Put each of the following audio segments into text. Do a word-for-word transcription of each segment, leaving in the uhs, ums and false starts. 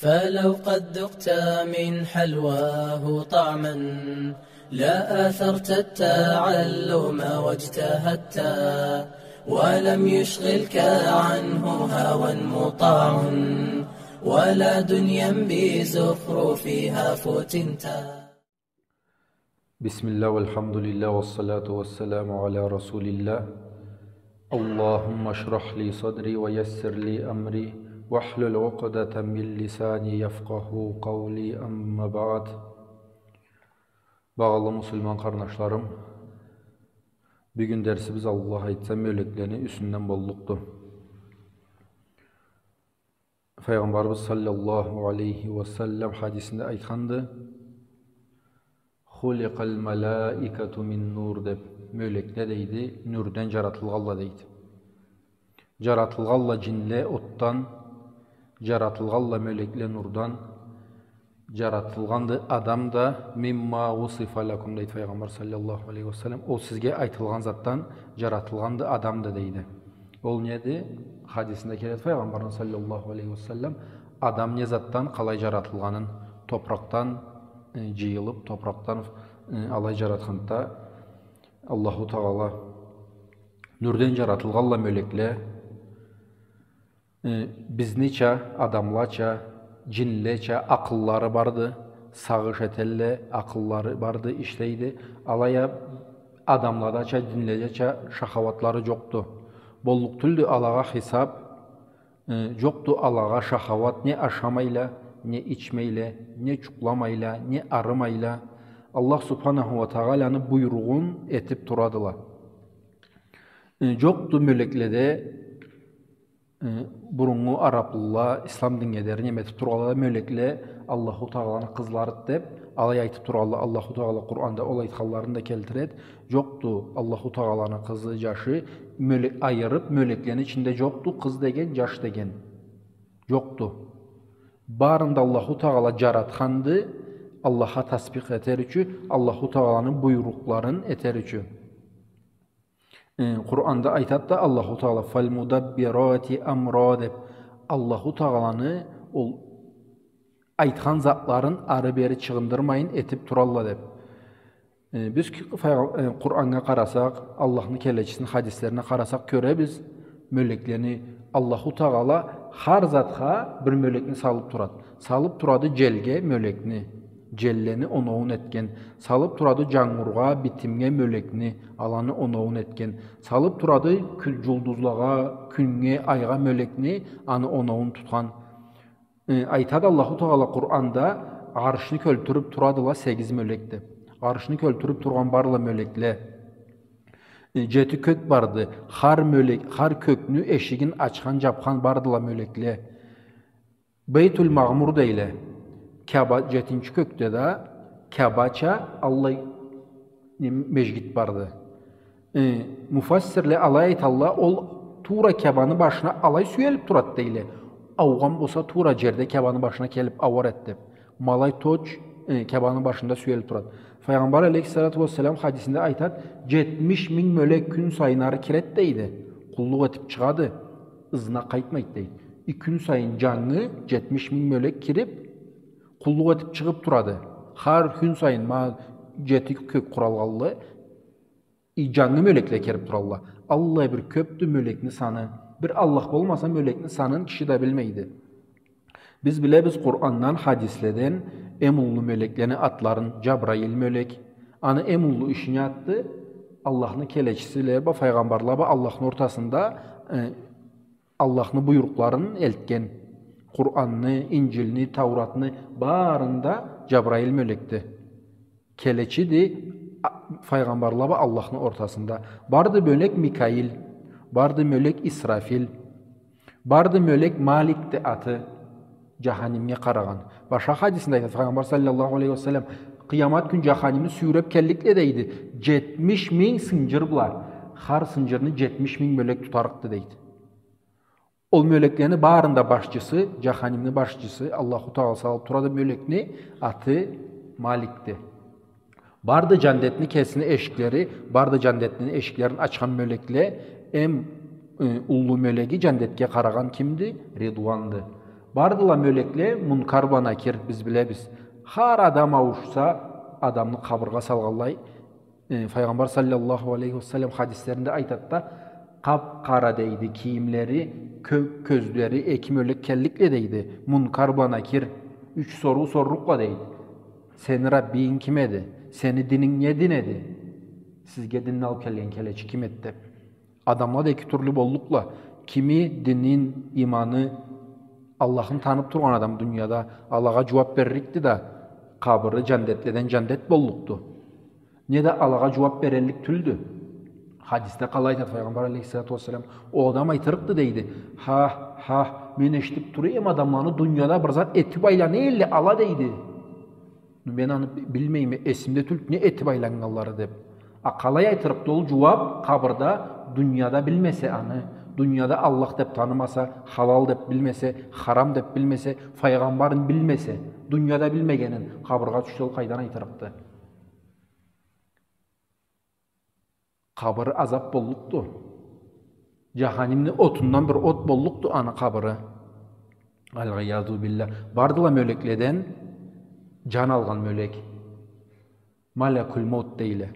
فلو قد ذقت من حلواه طعما لآثرت التعلم واجتهدت، ولم يشغلك عنه هوى مطاع ولا دنيا بزخرفها فتنت. بسم الله والحمد لله والصلاة والسلام على رسول الله. اللهم اشرح لي صدري ويسر لي أمري واحلل عقدة من لساني يفقهوا قولي، أما بعد. Багъалы муслиман къарнашларым, бюгюн дерсибиз, Аллах айтса, мёлеклени юсюнден боллукъду. Файгъамбарыбыз саллаллаху алейхи ва саллам хадисинде айтханды: «خلق الملائكة من نور», — деп, мёлекле, дейди, нюрден джаратылгъалла, дейди. Джаратылгъалла джинле отдан, джаратылгъалла мёлекле нурдан, джаратылгъанды адам да, «مما وصف لكم», — дейди Файгъамбар саллаллаху алейхи ва саллам. Ол сизге айтылгъан затдан джаратылгъанды адам да, дейди. Ол неди? Хадисинде келеди Файгъамбарны саллаллаху алейхи ва саллам, адам не затдан, къалай джаратылгъанын, топуракъдан, э, джыйылып, топуракъдан, э, алай джаратханды Аллаху Тагъала. Нюрден джаратылгъалла мёлекле, э, бизнича, адамлача, джинлеча акъыллары барды, сагъыш этелле, акъыллары барды, ишлейди. Алай а адамладача, джинледеча шахауатлары джокъду. Боллукъ тюлдю алагъа хисап, э, джокъду алагъа шахауат, не ашамайла, не ичмейле, не джукъламайла, не арымайла. Аллах субханаху ва тагъаланы буйругъун этип турадыла. Э, джокъду мёлекледе, э, буруннгу араплыла, ислам динге дери неме этип тургъанла да, мёлекле Аллаху Тагъаланы къызларыды деп, алай айтып тургъанла. Аллаху Тагъала Къуранда ол айтханларын да келтирет. Джокъду Аллаху Тагъаланы къызы, джашы, мёле-, айырып, мёлеклени ичинде джокъду къыз деген, джаш деген. Джокъду. Барын да Аллаху Тагъала джаратханды, Аллахха тасбих этер ючюн, Аллаху Тагъаланы буйрукъларын этер ючюн. Э, Къуранда айтады да Аллаху Тагъала: «فالمدبرات أمرا», — деп. Аллаху Тагъаланы ол айтхан затларын ары-бери чыгъындырмайын этип туралла деп. Э, биз ки-, файгъа-, э, Къураннга къарасакъ, Аллахны келечисини хадислерине къарасакъ, кёребиз, мёлеклени Аллаху Тагъала хар затха бир мёлекни салып турады. Салып турады джелге мёлекни, джеллени оноуун этген. Салып турады джангургъа, битимге мёлекни, аланы оноуун этген. Салып турады кю-, джулдузлагъа, кюннге, айгъа мёлекни, аны оноуун тутхан. Э, айтады Аллаху Тагъала Къуранда, Аршны кёлтюрюп турадыла сегиз мёлек деп. Аршны кёлтюрюп тургъан барла мёлекле. Э, джети кёк барды. Хар мёлек, хар кёкню эшигин ачхан, джапхан бардыла мёлекле. Бейтул Магъмур дейле. Каба джетинчи кёкде да, Кабача аллай не, межгит барды. Э, муфассирле алай айталла, ол туура Кабаны башына алай сюелип турады дейле. Аугъан болса, туура джерде Кабаны башына келип ауар эди деп. Ма алай точ, э, Кабаны башында сюелип турады. Файгъамбар алейхиссалату уассалам хадисинде айтады, джетмиш минг мёлек кюн сайын ары кирет дейди. Къуллукъ этип чыгъады, ызына къайтмайды дейди. И кюн сайын джангы джетмиш минг мёлек кирип, къуллукъ этип чыгъып турады. Хар кюн сайын ма джети кёк къуралгъанлы, и джангы мёлекле кирип туралла. Аллай бир кёпдю мёлекни саны. Бир Аллах болмаса, мёлекни санын киши да билмейди. Биз билебиз Къурандан, хадиследен эм уллу мёлеклени атларын. Джабраил мёлек. Аны эм уллу ишини атды, Аллахны келечиси бла, файгъамбарла бла Аллахны ортасында, э, Аллахны буйрукъларын элтген. Къуранны, Инджилни, Тауратны барын да Джабраил мёлекди. Келечиди, а, файгъамбарла бла Аллахны ортасында. Барды мёлек Микаил, барды мёлек Исрафил, барды мёлек Маликди аты, джаханимге къарагъан. Башха хадисинде айтады, файгъамбар саллаллаху алейхи ва саллам, къыямат кюн джаханимни сюйреп келликле дейди, джетмиш минг сынджыр бла. Хар сынджырны джетмиш минг мёлек тутарыкъды дейди. Ол мёлеклени барында башчысы, джаханимни башчысы, Аллаху Тагъала салып турады мёлекни, аты Маликди. Барды джандетни кесини эшиклери, барды джандетни эшиклерин ачхан мёлекле, эм, э, уллу мёлеги джандетге къарагъан кимди? Ридуанды. Бардыла мёлекле Мункар бла Накир, биз билебиз. Хар адам ауушса, адамны къабыргъа салгъанлай, э, Файгъамбар саллаллаху алейхи ва саллам хадислеринде айтады да, къап-къара, дейди, кийимлери, кё-, кёзлери, эки мёлек келликле, дейди. Мункар бла Накир юч соруу сорлукъла, дейди. Сени Раббинг ким эди? Сени дининг не дин эди? Сизге динни алып келген келечи ким эди деп. Адамла да эки тюрлю боллукъла. Кими динин, иманы Аллахын танып тургъан адам дунияда алагъа джууап берликди да, къабыры джандетледен джандет боллукъду. Не да алагъа джууап береллик тюлдю. Хадисде къалай айтады Файгъамбар алейхиссалату уассалам, ол адам айтырыкъды, дейди. Ха, ха, мен эшитип тура эдим адамланы дунияда бир зат этип айлана элле ала, дейди. Мен аны би-, билмейме, эсимде тюлдю, не этип айланнганлары деп. А къалай айтырыкъды ол джууап, къабырда, дунияда билмесе аны, дунияда Аллах деп танымаса, халал деп билмесе, харам деп билмесе, Файгъамбарын билмесе, дунияда билмегенин, къабыргъа тюшсе ол къайдан айтырыкъды? Къабыры азап боллукъду. Джаханимни отундан бир от боллукъду аны къабыры. Аль-гъиязу билля. Бардыла мёлекледен джан алгъан мёлек. Малякуль маут дейле.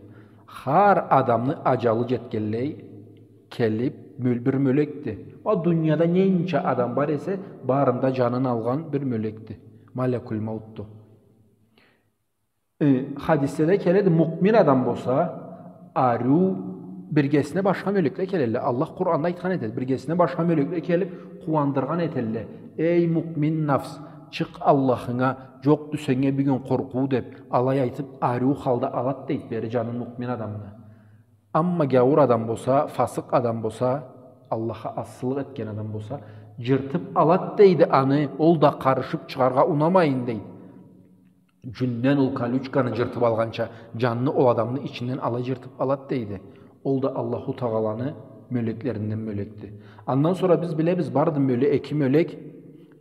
Хар адамны аджалы джетгенлей келип, мёл-, бир мёлекди. Ол дунияда ненча адам бар эсе, барында джанын алгъан бир мёлекди. Малякуль маутду. Э, хадисде да келеди, муъмин адам болса, ариу, биргесине башха мёлекле келелле. Аллах Къуранда айтхан этеди, биргесине башха мёлекле келип, къууандыргъан этелле. Эй, муъмин нафс, чыкъ Аллахынга, джокъду сеннге бюгюн къоркъуу деп, алай айтып, ариу халда алад дейди бери джанын муъмин адамны. Амма гяуур адам болса, фасыкъ адам болса, Аллахха асылыкъ этген адам болса, джыртып алад дейди аны, ол да къарышып чыгъаргъа унамайын дейди. Джюнден ол колючканы джыртып алгъанча, джанны ол адамны ичинден алай джыртып алад дейди. Ол да Аллаху Тагъаланы мёлеклеринден мёлекди. Андан сора биз билебиз, барды мёле-, эки мёлек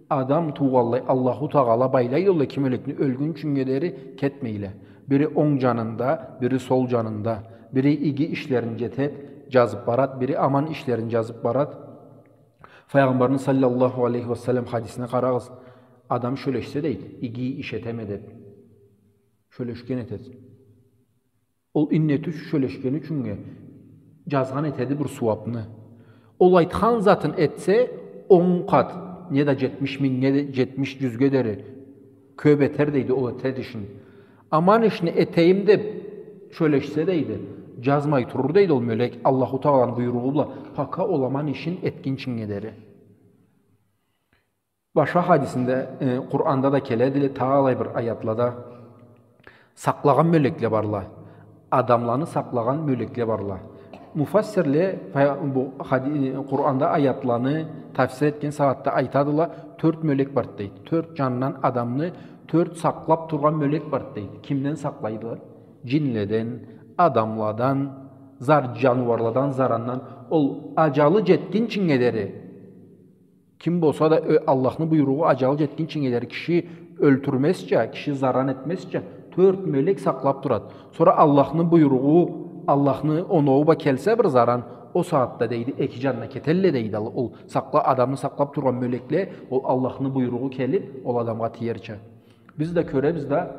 адам туугъанлай Аллаху Тагъала байлайды ол эки мёлекни ёлгюнчюннге дери кетмейле. Бири онг джанында, бири сол джанында. Бири иги ишлерин джетед, джазып барад, бири аман ишлерин джазып барад. Файгъамбарны саллаллаху алейхи ва саллам хадисине къарагъыз. Адам шёлешсе дейди, иги иш этеме деп. Шёлешген этед. Ол иннет ючюн шёлешгени ючюннге джазгъан этеди бир сууапны. Ол айтхан затын этсе, он къат, не да джетмиш минг, не да джетмиш, джюзге дери кёп этер дейди ол этед ишин. Аман ишни этейим деп шёлешсе дейди, джазмай турур дейди ол мёлек, Аллаху Тагъаланы буйругъу бла, пока ол аман ишин этгинчиннге дери. Башха хадисинде, э, Къуранда да келедиле, талай бир аятлада сакълагъан мёлекле барла. Адамланы сакълагъан мёлекле барла. Муфассирле фа-, бу хади-, Къуранда аятланы тафсир этген сагъатда айтадыла, тёрт мёлек барды дейди. Тёрт джандан адамны тёрт сакълап тургъан мёлек барды дейди. Кимден сакълайды? Джинледен, адамладан, зар-, джаныуарладан, зарандан. Ол аджалы джетгинчиннге дери. Ким болса да, ё-, Аллахны буйругъу аджалы джетгинчиннге дери киши ёлтюрмезча, киши заран этмезча, тёрт мёлек сакълап турад. Сора Аллахны буйругъу, Аллахны оноуу бла келсе бир заран, ол сагъатда дейди, эки джанына кетелле дейди. Ол, ол сакъла-, адамны сакълап тургъан мёлекле, ол Аллахны буйругъу келип, ол адамгъа тиерча. Биз да кёребиз да,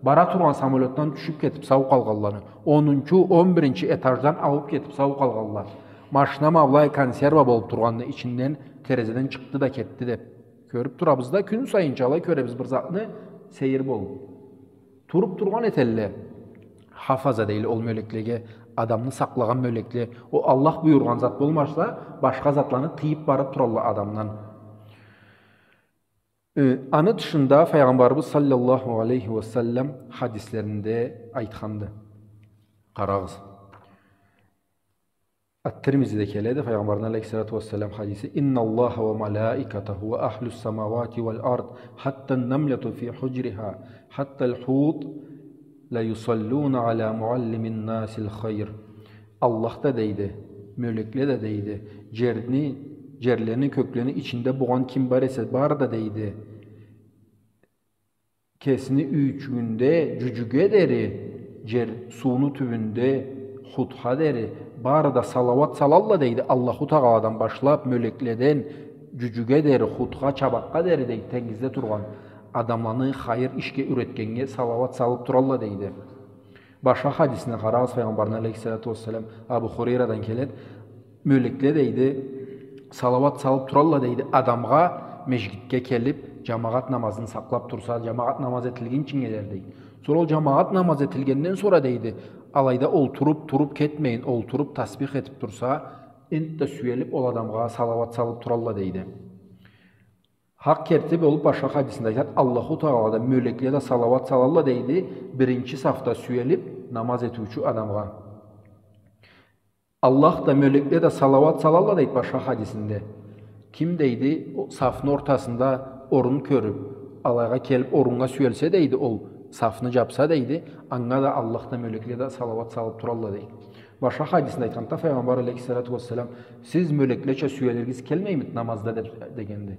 бара тургъан самолётдан тюшюп кетип сау къалгъанланы, онунчу, он биринчи этаждан аууп кетип сау къалгъанла. Машина ма былай консерва болуп тургъанны ичинден, терезеден чыкъды да кетди деп. Кёрюп турабыз да, кюн сайынча алай кёребиз бир затны, сейир болуп. Туруп тургъан этелле. Хафаза дейле ол мёлеклеге, адамны сакълагъан мёлекле. Ол Аллах буюргъан зат болмаса, башха затланы тыйып барып туралла адамдан. Э, аны тышында Файгъамбарыбыз саллаллаху алейхи ва саллам хадислеринде айтханды. Къарагъыз. Ат-Тирмизиде келеди, Файгъамбардан алейхиссалату вассалам хадиси: «إن الله وملائكته وأهل السماوات والأرض حتى النملة في حجرها حتى الحوت ليصلون على معلم الناس الخير». Аллах да дейди, мёлекле да дейди, джерни, джерлени, кёклени ичинде болгъан ким бар эсе, бары да дейди, кесини юйючюгюнде джюджюге дери, джер, сууну тюбюнде хутха дери, бары да салауат салалла дейди, Аллаху Тагъаладан башлап, мёлекледен, Джюджюге дери, хутха, чабакъгъа дери, дейди, тенгизде тургъан адамланы хайыр ишге юретгеннге салауат салып туралла, дейди. Башха хадисине къарагъыз, Файгъамбарны алейхиссалату уассалам, Абу Хурейрадан келеди. Мёлекле, дейди, салауат салып туралла, дейди, адамгъа межгитге келип, джамагъат намазын сакълап турса, джамагъат намаз этилгинчинге дери, дейди. Сора ол джамагъат намаз этилгенден сора, дейди, алайда олтуруп, туруп кетмейин, олтуруп тасбих этип турса, энтда сюелип ол адамгъа салауат салып туралла, дейди. Хакъ керти болуп, башха хадисинде айтады, Аллаху Тагъала да, мёлекле да салауат салалла, дейди, биринчи сафда сюелип намаз этиучю адамгъа. Аллах да, мёлекле да салауат салалла, дейди, башха хадисинде. Ким, дейди, о сафны ортасында орун кёрюп, алайгъа келип оруннга сюелсе, дейди, ол сафны джапса, дейди, анга да Аллах да, мёлекле да салауат салып туралла, дейди. Башха хадисинде айтханда, Файгъамбар алейхиссалату уассалам, сиз мёлеклеча сюелиригиз келмеймиди намазда деп, дегенди.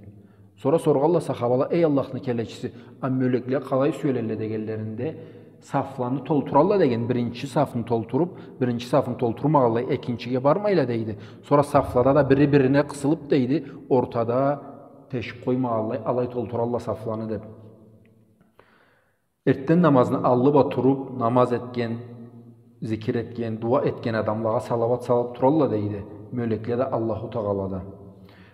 Сора соргъалла сахабала, эй Аллахны келечиси, а мёлекле къалай сюелелле дегенлеринде, сафланы толтуралла деген, биринчи сафны толтуруп, биринчи сафны толтурмагъанлай экинчиге бармайла, дейди. Сора сафлада да бири бирине къысылып, дейди, ортада тешик къоймагъанлай, алай толтуралла сафланы деп. Эртден намазны аллы бла туруп, намаз этген, зикир этген, дуа этген адамлагъа салауат салып туралла, дейди. Мёлекле да, Аллаху Тагъала да.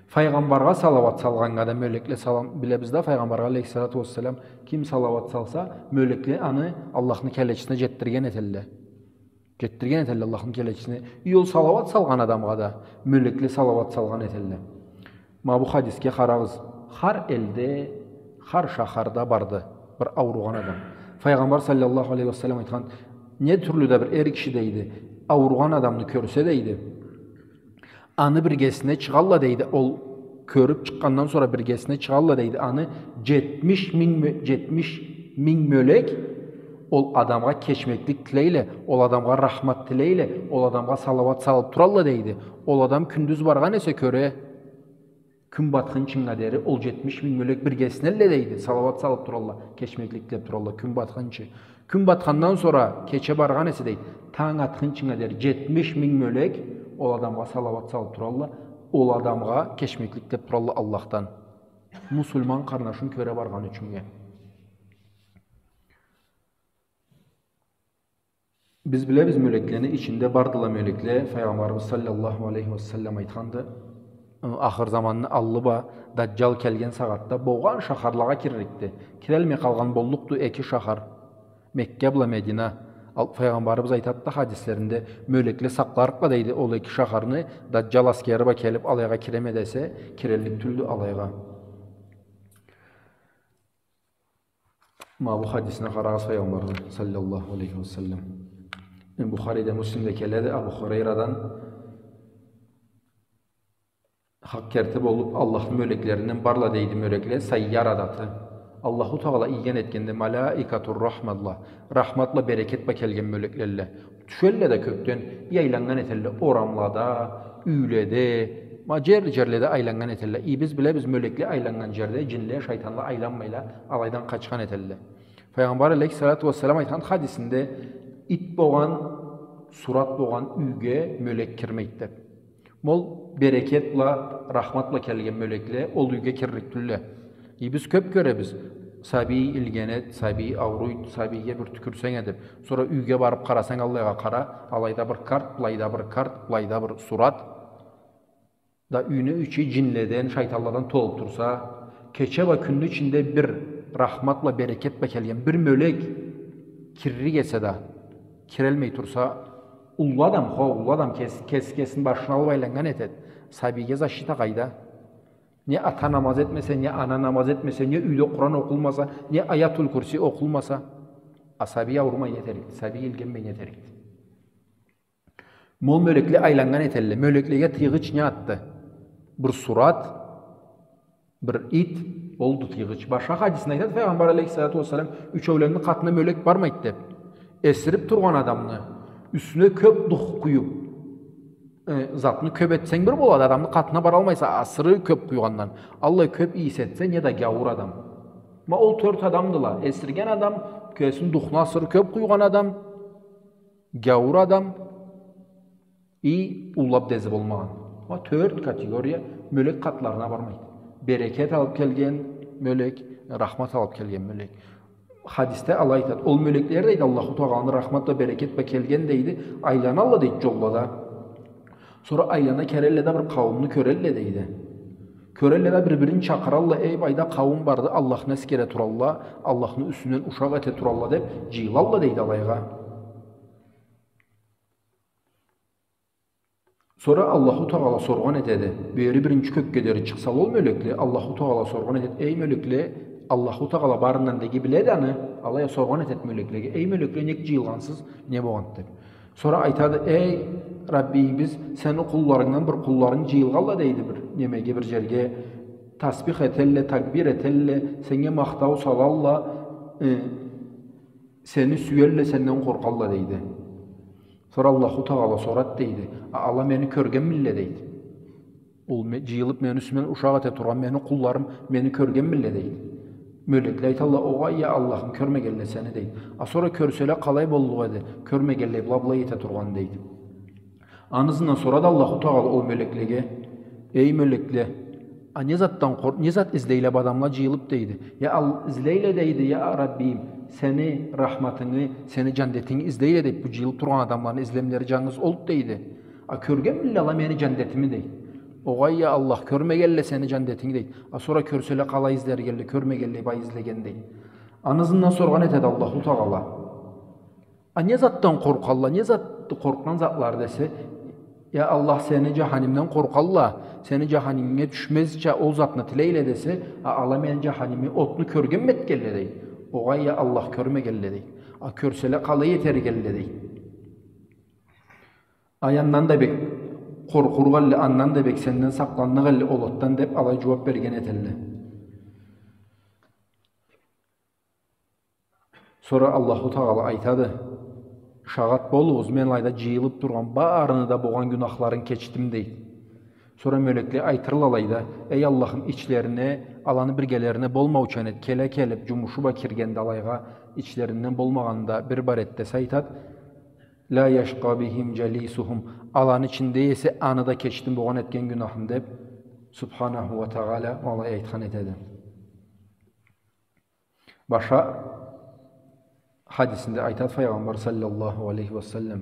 Файгъамбаргъа салауат салгъаннга да мёлекле салам, билебиз да, Файгъамбаргъа алейхиссалату уассалам, ким салауат салса, мёлекле аны Аллахны келечисине джетдирген этелле. Джетдирген этелле Аллахны келечисине. И ол салауат салгъан адамгъа да мёлекле салауат салгъан этелле. Ма бу хадисге къарагъыз. Хар элде, хар шахарда барды бир ауругъан адам. Файгъамбар саллаллаху алейхи ва саллам айтхан, не тюрлю да бир эр киши, дейди, ауругъан адамны кёрсе, дейди, аны биргесине чыгъалла, дейди, ол кёрюп чыкъгъандан сора биргесине чыгъалла, дейди, аны джетмиш минг мё-, джетмиш минг мёлек ол адамгъа кечмеклик тилейле, ол адамгъа рахмат тилейле, ол адамгъа салауат салып туралла, дейди. Ол адам кюндюз баргъан эсе кёре, кюн батхынчынга дери ол джетмиш минг мёлек биргесинелле, дейди, салауат салып туралла, кечмеклик тилеп туралла, кюн батхынчы. Кюн батхандан сора кече баргъан эсе, дейди, танг атхынчынга дери джетмиш минг мёлек ол адамгъа салауат салып туралла, ол адамгъа кечмеклик тилеп туралла Аллахдан. Муслиман къарнашын кёре баргъан ючюннге. Биз билебиз, мёлеклени ичинде бардыла мёлекле, Файгъамбарыбыз саллаллаху алейхи ва саллам айтханды, ахыр заманны аллы бла, Даджал келген сагъатда болгъан шахарлагъа кирликди. Кирелмей къалгъан боллукъду эки шахар, Мекке бла Медина. Ал-, Файгъамбарыбыз айтады да хадислеринде, мёлекле сакъларыкъла, дейди, ол эки шахарны, Даджал аскери бла келип алайгъа киреме десе, киреллик тюлдю алайгъа. Ма бу хадисине къарагъыз Файгъамбарны, саллаллаху алейхи ва саллам. Бухариде, Муслимде келеди, Абу Хурейрадан, хакъ керти болуп, Аллахны мёлеклеринден барла, дейди, мёлекле, сайяра да аты. Аллаху Тагъала ийген этгенди, малаикатур рахматла, рахматла, берекет бла келген мёлеклелле. Тюшелле да кёкден, и айланнган этелле орамлада, юйледе, ма джерли-джерледе айланнган этелле. И биз билебиз, мёлекле айланнган джерде джинле, шайтанла айланмайла, алайдан къачхан этелле. Файгъамбар алейхиссалату уассалам айтхан хадисинде, ит богъан, сурат богъан юйге мёлек кирмейди деп. Ма ол берекет бла, рахмат бла келген мёлекле ол юйге кирлик тюлле. И биз кёп кёребиз. Сабий илгенет, сабий ауруйт, сабийге бир тюкюрсенг а деп. Сора юйге барып къарасанг, аллайгъа къара, алайда бир карт, былайда бир карт, былайда бир сурат. Да юйню ичи джинледен, шайтанладан толуп турса, кече бла кюнню ичинде бир рахмат бла, берекет бла келген бир мёлек киррик эсе да, кирелмей турса, уллу адам, хо, уллу адам кес-, кес-, кесин башына алып айланнган этед. Сабийге защита къайда? Не ата намаз этмесе, не ана намаз этмесе, не юйде Къуран окъулмаса, не Аятул Курси окъулмаса, а сабий аурумай не этерикди, сабий илгенмей не этерикди? Ма ол мёлекле айланнган этелле. Мёлеклеге тыйгъыч не затды? Бир сурат, бир ит, олду тыйгъыч. Башха хадисинде айтады Файгъамбар алейхиссалату уассалам, ючеулени къатына мёлек бармайды деп. Эсирип тургъан адамны юсюне кёп дух къуюп, э, затны кёп этсенг бир болады, адамны къатына баралмайса, асыры кёп къуйгъандан. Аллай кёп ийис этсе, не да гяуур адам. Ма ол тёрт адамдыла. Эсирген адам, кесини духну асыры кёп къуйгъан адам, гяуур адам и уллап дези болмагъан. Ма тёрт категория мёлек къатларына бармайды. Берекет алып келген мёлек, рахмат алып келген мёлек. Хадисде алай айтады. Ол мёлекле, дейди, Аллаху Тагъаланы рахмат бла берекет бла келген, дейди, айланалла, дейди, джоллада. Сора айлана келелле да бир къауумну кёрелле, дейди. Кёрелле да бир-бирин чакъыралла, эй, былайда къауум барды, Аллахны эсгере туралла, Аллахны юсюнден ушакъ эте туралла деп, джыйылалла, дейди, алайгъа. Сора Аллаху Тагъала соргъан этеди. Бери биринчи кёкге дери чыкъсала ол мёлекле, Аллаху Тагъала соргъан этеди. Эй, мёлекле, Аллаху Тагъала барындан да иги биледи аны, алай а соргъан этеди мёлеклеге. Эй, мёлекле, нек джыйылгъансыз, не болгъанды деп. Сора айтады, эй, Раббийибиз, сени къулларынгдан бир къулларынг джыйылгъалла, дейди, бир немеге, бир джерге. Тасбих этелле, такбир этелле, сеннге махтау салалла, э, сени сюелле, сенден къоркъалла, дейди. Сора Аллаху Тагъала сорат, дейди. А, ала мени кёргенмилле, дейди. Ол ме-, джыйылып мени юсюмден ушакъ эте тургъан мени къулларым мени кёргенмилле, дейди. Мёлекле айталла, огъай, я Аллахым, кёрмегенле сени, дейди. А сора кёрселе, къалай боллукъ эди, кёрмегенле бла былай эте тургъан, дейди. Аны ызындан сорады Аллаху Тагъала ол мёлеклеге, эй, мёлекле, а не затдан къор-, не зат излейле бу адамла джыйылып, дейди. Я Ал-, излейле, дейди, я Раббийим, сени рахматынгы, сени джандетинги излейле, дейди. Бу джыйылып тургъан адамланы излемлери джангыз олду, дейди. А кёргенмилле ала мени джандетими, дейди. Огъай, я Аллах, кёрмегенле сени джандетинги, дейди. А сора кёрселе, къалай излерикелле, кёрмегенле былай излеген, дейди. Аны ызындан соргъан этеди Аллаху Тагъала. А не затдан къоркъалла, не зат, къоркъгъан затлары десе, я Аллах, сени джаханимден къоркъалла, сени джаханиминге тюшмезча ол затны тилейле десе, а ала мени джаханимни отну кёргенми этгелле, дейди. Огъай, я Аллах, кёрмегелле, дейди. А кёрселе, къалай этерикелле, дейди. Ай, андан да бек къоркъурукъ элле, андан да бек сенден сакъланныкъ элле ол отдан деп, алай джууап берген этелле. Сора Аллаху Тагъала айтады, шагъат болугъуз, мен алайда джыйылып тургъан барыны да болгъан гюнахларын кечдим, дейди. Сора мёлекле айтырла алайда, эй Аллахым, ичлерине, аланы биргелерине болмаучан эт, келе келип, джумушу бла киргенди алайгъа, ичлеринден болмагъанда бир бар эт десе, айтат, لا يشقى بهم جليسهم. Аланы ичинде эсе аны да кечдим болгъан этген гюнахын деп, Субханаху уа Тагъала алай айтхан этеди. Башха хадисинде айтат Файгъамбар саллаллаху алейхи уа саллам,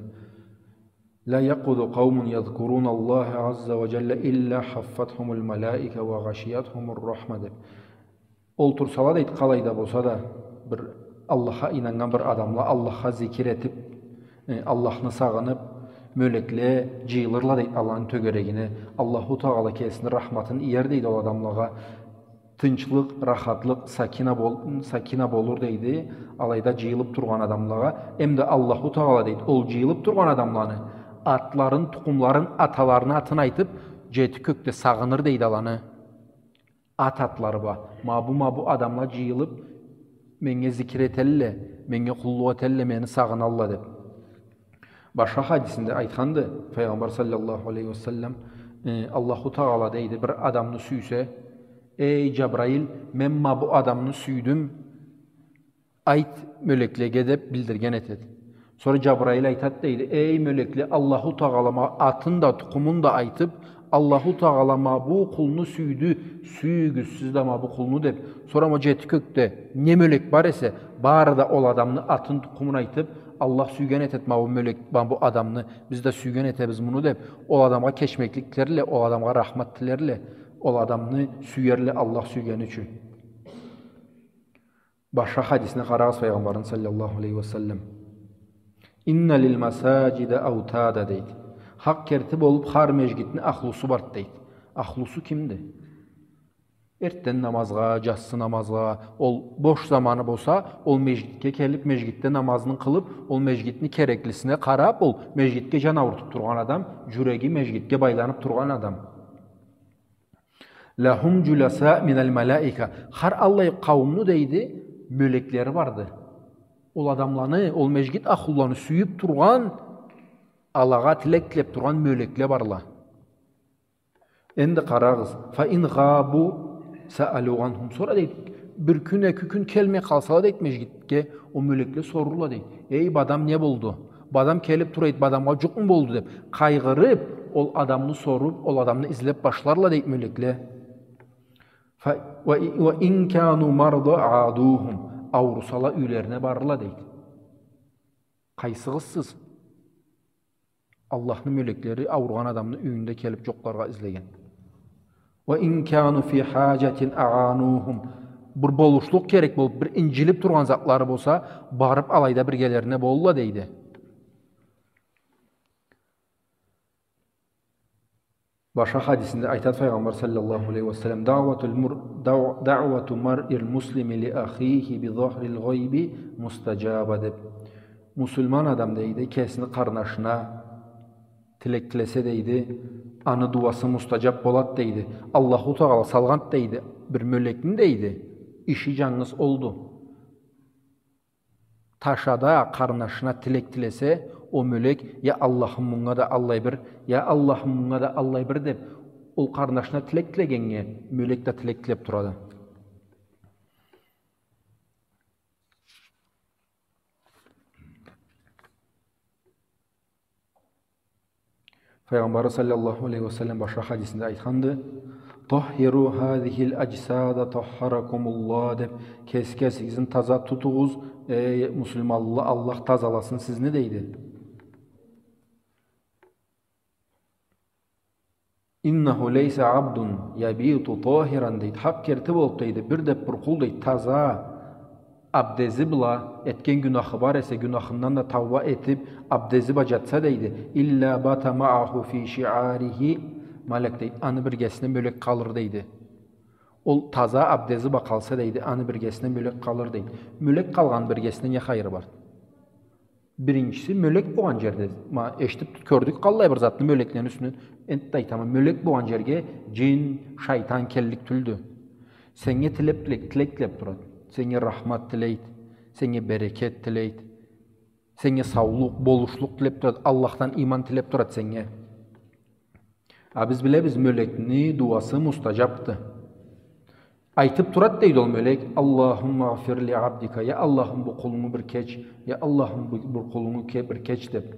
لا يقعد قوم يذكرون الله عز وجل إلا حفتهم الملائكة وغشيتهم الرحمة деп. Олтурсала, дейди, къалайда болса да, бир Аллахха ийнаннган бир адамла, Аллахха зикир этип, э, Аллахны сагъынып, мёлекле джыйылырла, дейди, аланы тёгерегине. Аллаху Тагъала кесини рахматын иер, дейди, ол адамлагъа. Тынчлыкъ, рахатлыкъ, сакина бол-, сакина болур, дейди, алайда джыйылып тургъан адамлагъа. Эм да Аллаху Тагъала, дейди, ол джыйылып тургъан адамланы атларын, тукъумларын, аталарыны атын айтып, джети кёкде сагъыныр, дейди, аланы. Ат атлары бла. Ма бу, ма бу адамла джыйылып, меннге зикир этелле, меннге къуллукъ этелле, мени сагъыналла деп. Башха хадисинде айтханды Файгъамбар саллаллаху алейхи уа саллам, э, Аллаху Тагъала, дейди, бир адамны сюйсе, эй, Джабраил, мен ма бу адамны сюйдюм, айт мёлеклеге деп билдирген этеди. Сора Джабраил айтат, дейди, эй, мёлекле, Аллаху Тагъала ма атын да, тукъумун да айтып, Аллаху Тагъала ма бу къулну сюйдю, сюйюгюз сиз да ма бу къулну деп. Сора ма джети кёкде не мёлек бар эсе, бары да ол адамны атын, тукъумун айтып, Аллах сюйген этет ма бу мёлек, ма бу адамны, биз да сюйген этебиз муну деп, ол адамгъа кечмеклик тилерле, ол адамгъа рахмат тилерле, ол адамны сюерле Аллах сюйгени ючюн. Башха хадисине къарагъыз Файгъамбарны саллаллаху алейхи уа саллам. إن للمساجد أوتادا дейди. Хакъ керти болуп, хар межгитни ахлусу барды дейди. Ахлусу кимди? Эртден намазгъа, джассы намазгъа, ол бош заманы болса, ол межгитге келип, межгитде намазын къылып, ол межгитни кереклисине къарап, ол межгитге джан аурутуп тургъан адам, джюреги межгитге байланып тургъан адам. لهم جلساء من الملائكة. Хар аллай къауумну, дейди, мёлеклери барды. Ол адамланы, ол межгит ахлуланы сюйюп тургъан, алагъа тилек тилеп тургъан мёлекле барла. Энди къарагъыз. فإن غابوا سألوا عنهم. Сора, дейди, бир кюн, эки кюн келмей къалсала, дейди, межгитге, ол мёлекле сорурла, дейди. Эй, бу адам не болду? Бу адам келип тура эди, бу адамгъа джукъму болду деп, къайгъырып, ол адамны соруп, ол адамны излеп башларла, дейди, мёлекле. Фа-, ва и-, ва ин кану марда аудухум. Аурусала юйлерине барырла, дейди. Къайсыгъызсыз? Аллахны мёлеклери ауругъан адамны юйюнде келип джокъларгъа излеген. Ва ин кану фи хажатин аанухум. Бир болушлукъ керек болуп, бир инджилип тургъан затлары болса, барып алайда биргелерине болурла, дейди. Башха хадисинде айтады Файгъамбар саллаллаху алейхи ва саллам: «Даъватул мур-, дау-, даъвату маръил муслими ли ахихи би захрил гъайби мустаджаба», — деп. Муслиман адам, дейди, кесини къарнашына тилек тилесе, дейди, аны дуасы мустаджаб болад, дейди. Аллаху Тагъала салгъанд, дейди, бир мёлекни, дейди. Иши джангыз олду. Ташада къарнашына тилек тилесе, ол мёлек: «Я Аллахым, мунга да аллай бир, я Аллахым, мунга да аллай бир», — деп, ол къарнашына тилек тилегеннге мёлек да тилек тилеп турады. Файгъамбары саллаллаху алейхи ва саллам башха хадисинде айтханды: «Таххиру хазихил аджсада таххаракумуллах», — деп, «Кес-, кесигизни таза тутугъуз, эй муслиманла, Аллах тазаласын сизни», — дейди. «Иннаху лейса абдун ябиту тахиран», — дейди. Хакъ керти болуп, дейди, бир да бир къул, дейди, таза абдези бла, этген гюнахы бар эсе, гюнахындан да тауба этип, абдези бла джатса, дейди, «илла бата мааху фи шиарихи малак», — дейди. Аны биргесине мёлек къалыр, дейди. Ол таза абдези бла къалса, дейди, аны биргесине мёлек къалыр, дейди. Мёлек къалгъан биргесине не хайыры бар? Биринчиси, мёлек болгъан джерде, ма, эшитип кёрдюк къаллай бир затны мёлеклени юсюнден, энтда айтама, мёлек болгъан джерге джин, шайтан келлик тюлдю. Сеннге тилеп, тилек, тилек тилеп турад. Сеннге рахмат тилейд, сеннге берекет тилейд, сеннге саулукъ, болушлукъ тилеп турад, Аллахдан иман тилеп турад сеннге. А биз билебиз, мёлекни дуасы мустаджабды. Айтып турад, дейди, ол мёлек: «Аллахумма гъфир ли абдика», я Аллахым, бу къулунгу бир кеч, я Аллахым, бу, бу къулунгу ке-, бир кеч, деп.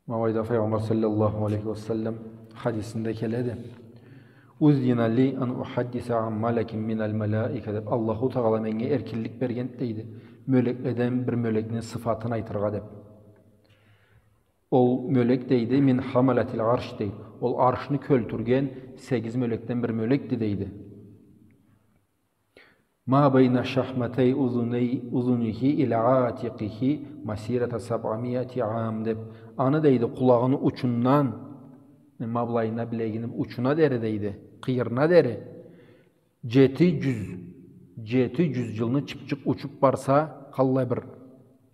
Ма былайда Файгъамбар саллаллаху алейхи ва саллам хадисинде келеди: «Узина ли ан ухаддиса ан малакин минал малаика», — деп, Аллаху Тагъала меннге эркинлик берген, дейди, мёлекледен бир мёлекни сыфатын айтыргъа, деп. Ол мёлек, дейди, «мин хамалатил арш», — дейди. Ол аршны кёлтюрген сегиз мёлекден бир мёлекди, дейди. «Ма байна шахматей узуней-, узунихи ила атикихи масирата сабъа миати ам», — деп. Аны, дейди, къулагъыны учундан, э, ма былайына, билегини учуна дери, дейди, къыйырына дери. Джети джюз, джети джюз джылны чыпчыкъ учуп барса, къаллай бир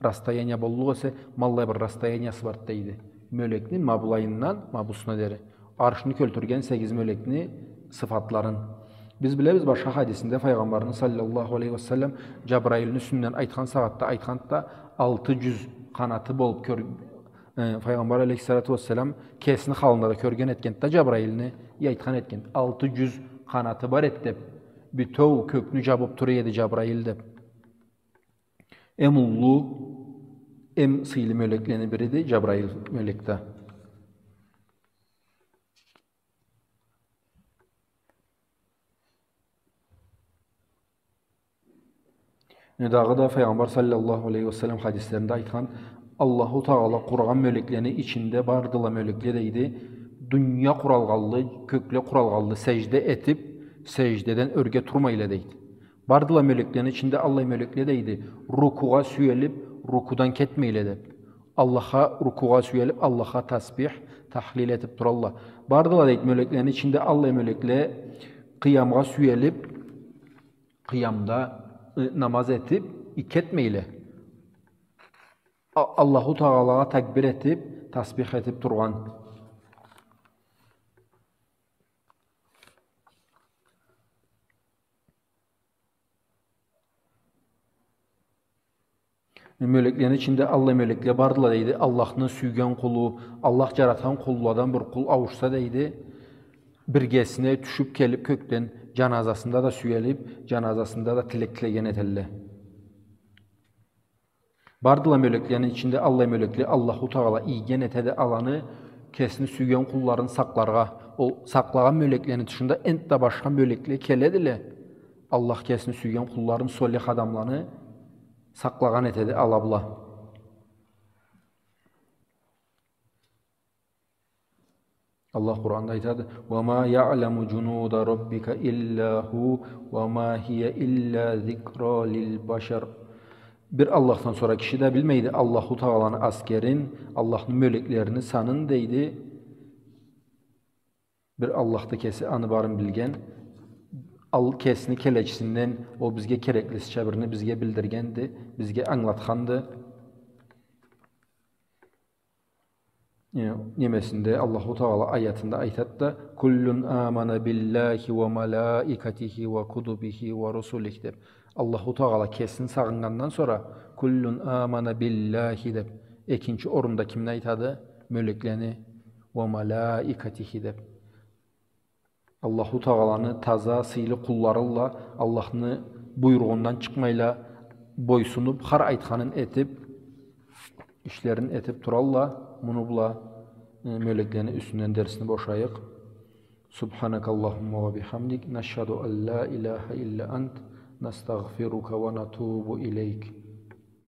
расстояния боллукъ эсе, ма аллай бир расстояниясы барды, дейди. Мёлекни ма былайындан ма бусуна дери. Аршны кёлтюрген сегиз мёлекни сыфатларын. Биз билебиз, башха хадисинде Файгъамбарны саллаллаху алейхи ва саллам Джабраилни юсюнден айтхан сагъатда, айтханды да, алты джюз къанаты болуп кёр-, э, Файгъамбар алейхиссалату вассалам кесини халында да кёрген этгенди да Джабраилни, и айтхан этгенди: «Алты джюз къанаты бар эди», — деп. «Бютеу кёкню джабып тура эди Джабраил», — деп. Эм уллу, эм сыйлы мёлеклени бириди Джабраил мёлек да. Э, дагъыда Файгъамбар саллаллаху алейхи ва саллам хадислеринде айтхан: «Аллаху Тагъала къургъан мёлеклени ичинде бардыла мёлекле, — дейди, — дуния къуралгъанлы, кёкле къуралгъанлы, сежде этип, сеждеден ёрге турмайла», — дейди. Бардыла мёлеклени ичинде аллай мёлекле, дейди, рукугъа сюелип, рукудан кетмейле, деп. Аллахха рукугъа сюелип, Аллахха тасбих, тахлил этип туралла. Бардыла, дейди, мёлеклени ичинде аллай мёлекле, къыямгъа сюелип, къыямда, ы, намаз этип, и кетмейле. А-, Аллаху Тагъалагъа такбир этип, тасбих этип тургъан. Мёлеклени ичинде аллай мёлекле бардыла, дейди. Аллахны сюйген къулу, Аллах джаратхан къулладан бир къул ауушса, дейди, биргесине тюшюб келиб кёкден джаназасында да сюелиб, джаназасында да тилек тилеген этелле. Бардыла мёлеклени ичинде аллай мёлекле, Аллаху Тагъала ийген этеди аланы, кесини сюйген къулларын сакъларгъа. Ол сакълагъан мёлеклени тышында энтда башха мёлекле келедиле. Аллах кесини сюйген къулларын, солих адамланы сакълагъан этеди ала бла. Аллах Къуранда айтады: «وما يعلم جنود ربك إلا هو وما هي إلا ذكرى للبشر». Бир Аллахдан сора киши да билмейди Аллаху Тагъаланы аскерин, Аллахны мёлеклерини санын, дейди. Бир Аллахды кеси, аны барын билген. Ал-, кесини келечисинден ол бизге кереклисича бирни бизге билдиргенди, бизге ангылатханды. Э, немесинде, Аллаху Тагъала аятында айтады да: «كل آمن بالله وملائكته وكتبه ورسله», — деб. Аллаху Тагъала кесин сагъыннгандан сора «كل آمن بالله» деб, экинчи орунда кимни айтады? Мёлеклени. «وملائكته» деб. Аллаху Тагъаланы таза, сыйлы къулларылла, Аллахны буйругъундан чыкъмайла, бойсунуб, хар айтханын этиб, ишлерин этиб туралла. Муну бла, э, мёлеклени юсюнден дерсни бошайыкъ. سبحانك اللهم وبحمدك، نشهد أن لا إله إلا أنت، نستغفرك ونتوب إليك.